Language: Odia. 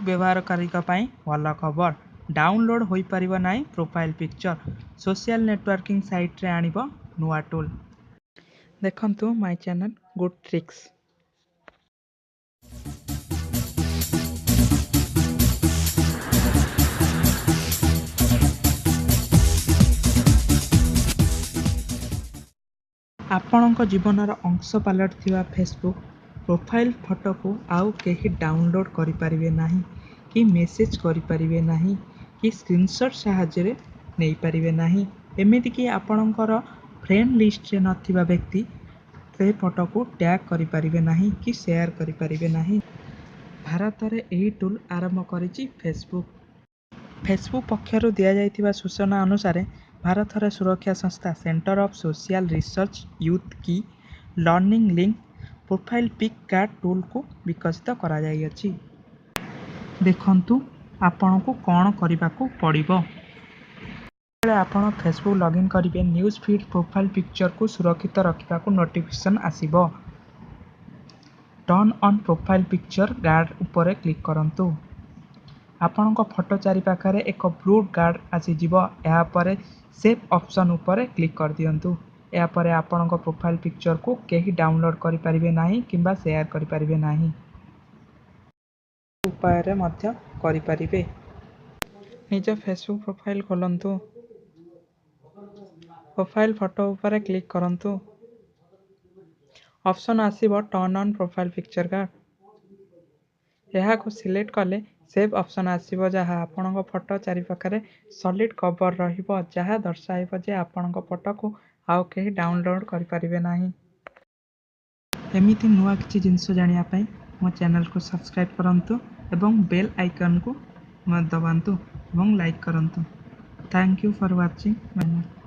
ବ୍ୟବହାରକାରୀଙ୍କ ପାଇଁ ଭଲ ଖବର। ଡାଉନଲୋଡ୍ ହୋଇପାରିବ ନାହିଁ ପ୍ରୋଫାଇଲ୍ ପିକ୍ଚର। ସୋସିଆଲ ନେଟୱାର୍କିଂ ସାଇଟ୍ରେ ଆଣିବ ନୂଆ ଟୁଲ୍। ଦେଖନ୍ତୁ ମାଇ ଚ୍ୟାନେଲ୍ ଗୁଡ୍ ଟ୍ରିକ୍ସ। ଆପଣଙ୍କ ଜୀବନର ଅଂଶ ପାଲଟିଥିବା ଫେସବୁକ୍ ପ୍ରୋଫାଇଲ୍ ଫଟୋକୁ ଆଉ କେହି ଡାଉନଲୋଡ୍ କରିପାରିବେ ନାହିଁ କି ମେସେଜ୍ କରିପାରିବେ ନାହିଁ କି ସ୍କ୍ରିନସଟ୍ ସାହାଯ୍ୟରେ ନେଇପାରିବେ ନାହିଁ। ଏମିତିକି ଆପଣଙ୍କର ଫ୍ରେଣ୍ଡ ଲିଷ୍ଟରେ ନଥିବା ବ୍ୟକ୍ତି ସେ ଫଟୋକୁ ଟ୍ୟାଗ୍ କରିପାରିବେ ନାହିଁ କି ସେୟାର କରିପାରିବେ ନାହିଁ। ଭାରତରେ ଏହି ଟୁଲ୍ ଆରମ୍ଭ କରିଛି ଫେସବୁକ୍। ଫେସବୁକ୍ ପକ୍ଷରୁ ଦିଆଯାଇଥିବା ସୂଚନା ଅନୁସାରେ, ଭାରତରେ ସୁରକ୍ଷା ସଂସ୍ଥା centre of social research youth କି learning link profile pic guard ଟୁଲକୁ ବିକଶିତ କରାଯାଇଅଛି। ଦେଖନ୍ତୁ ଆପଣଙ୍କୁ କଣ କରିବାକୁ ପଡ଼ିବ। ଯେତେବେଳେ ଆପଣ ଫେସବୁକ୍ ଲଗ୍ଇନ୍ କରିବେ, ନ୍ୟୁଜ୍ ଫିଡ୍ ପ୍ରୋଫାଇଲ୍ ପିକ୍ଚରକୁ ସୁରକ୍ଷିତ ରଖିବାକୁ ନୋଟିଫିକେସନ୍ ଆସିବ। Turn on profile picture guard ଉପରେ କ୍ଲିକ୍ କରନ୍ତୁ। ଆପଣଙ୍କ ଫଟୋ ଚାରିପାଖରେ ଏକ ବ୍ଲୁ ଗାର୍ଡ ଆସିଯିବ। ଏହାପରେ ସେଭ୍ ଅପସନ୍ ଉପରେ କ୍ଲିକ୍ କରିଦିଅନ୍ତୁ। ଏହାପରେ ଆପଣଙ୍କ ପ୍ରୋଫାଇଲ୍ ପିକ୍ଚରକୁ କେହି ଡାଉନଲୋଡ୍ କରିପାରିବେ ନାହିଁ କିମ୍ବା ସେୟାର କରିପାରିବେ ନାହିଁ। ଉପାୟରେ ମଧ୍ୟ କରିପାରିବେ। ନିଜ ଫେସବୁକ୍ ପ୍ରୋଫାଇଲ୍ ଖୋଲନ୍ତୁ। ପ୍ରୋଫାଇଲ୍ ଫଟୋ ଉପରେ କ୍ଲିକ୍ କରନ୍ତୁ। ଅପସନ୍ ଆସିବ turn on profile picture guard. ଏହାକୁ ସିଲେକ୍ଟ କଲେ ସେଭ୍ ଅପସନ୍ ଆସିବ, ଯାହା ଆପଣଙ୍କ ଫଟୋ ଚାରିପାଖରେ ସଲିଡ୍ କଭର୍ ରହିବ, ଯାହା ଦର୍ଶାଇବ ଯେ ଆପଣଙ୍କ ଫଟୋକୁ ଆଉ କେହି ଡାଉନଲୋଡ୍ କରିପାରିବେ ନାହିଁ। ଏମିତି ନୂଆ କିଛି ଜିନିଷ ଜାଣିବା ପାଇଁ ମୋ ଚ୍ୟାନେଲକୁ ସବସ୍କ୍ରାଇବ୍ କରନ୍ତୁ ଏବଂ ବେଲ୍ ଆଇକନ୍କୁ ଦବାନ୍ତୁ ଏବଂ ଲାଇକ୍ କରନ୍ତୁ। Thank you for watching my channel.